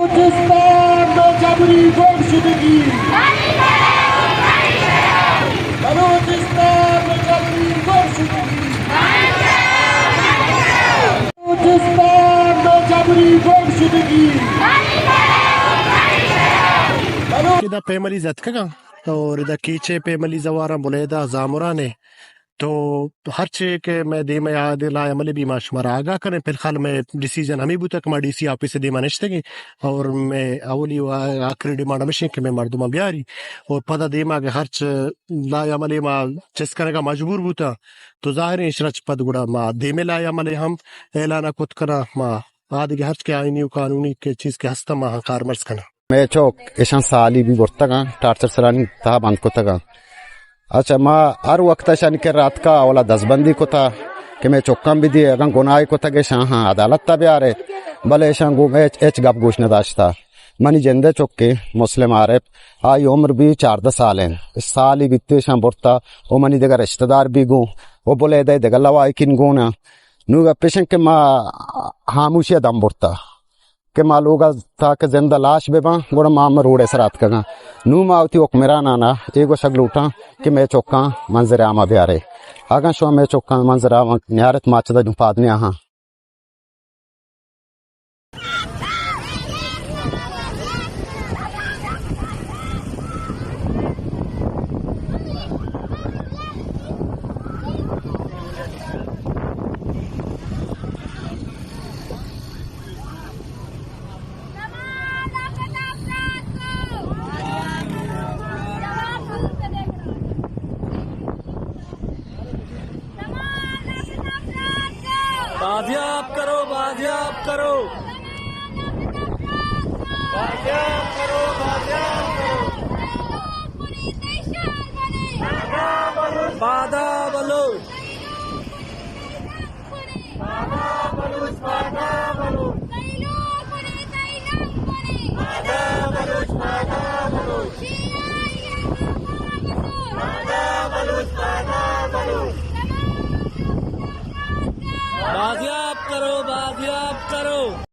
بلوچستان ءِ جبری گم شدگی۔ بلوچستان ءِ جبری گم شدگی۔ بلوچستان ءِ جبری گم شدگی۔ بلوچ ادا پیملیز اتکگاں اور ادا کیچ ءِ پیملیز آواراں، بلیدہ، زامران ءِ۔ تو ہرچے کہ مئے دیم ءَ آ دے لائحہ عمل بی ما شمارا آگاہ کنیں۔ فی الحال مئے ڈیسیژن ہمے بوتگ کہ ما ڈی سی آفس ءِ دیما نشتگیں اور مئے اولی و آخری ڈیمانڈ ہمیش ایں کہ مئے مردماں بیاری اور پدا دیما کہ ہرچ لائحہ عملے ما چست کنگا مجبور بوتاں تو ظاہر ایں اشرا چہ پد گڑا ما دیمے لائحہ عملے ہم اعلان کت کناں۔ ما آ دگہ ہرچ کہ آئینی و قانونی کہ چیز کہ ہستاں ما کارمرز کناں۔ مئے چک اشاں سالی بی برتگاں، ٹارچر سیلانی تہا بند کتگاں۔ اچھا، ما ہر وقت اشانی کرا اتکا، اولا دزبندی کتا کہ مئے چکاں بدی، اگاں گناہے کتگ اشاں ہاں عدالت تا بیارے، بلے اشاں گوں ہچ، ہچ گپ گوش نداشتا۔ منی جندے چکے مسلم عارف، آئی عمر بی چاردہ سال ایں، سالی بیتے اشاں برتا، او منی دگہ رشتہ دار بی گوں، او بلیدہ دگہ لواحقین گونا۔ نوں گپ اش ایں کہ ما ہاموشی ءَ دم برتا۔ کہ ما لوگ ءَ تاکہ زندہ لاش بہ باں، گڑا ما ہم روڈ ءِ سرا اتکگاں۔ نوں ما وتی حکمراناں ءَ اے گوشگ لوٹاں کہ مئے چکاں منظر عام ءَ بیارے۔ اگاں شما مئے چکاں منظر عام ءَ نیارت، ما چدا نوں پاد نیاہاں۔ بازیاب کرو، بازیاب کرو۔ بازیاب کرو، بازیاب کرو۔ بادا بلوچ۔ بادا بلوچ، بادا بلوچ۔ بادا بلوچ، بادا بلوچ۔ بادا بلوچ، بادا بلوچ۔ بازیاب کرو، بازیاب کرو۔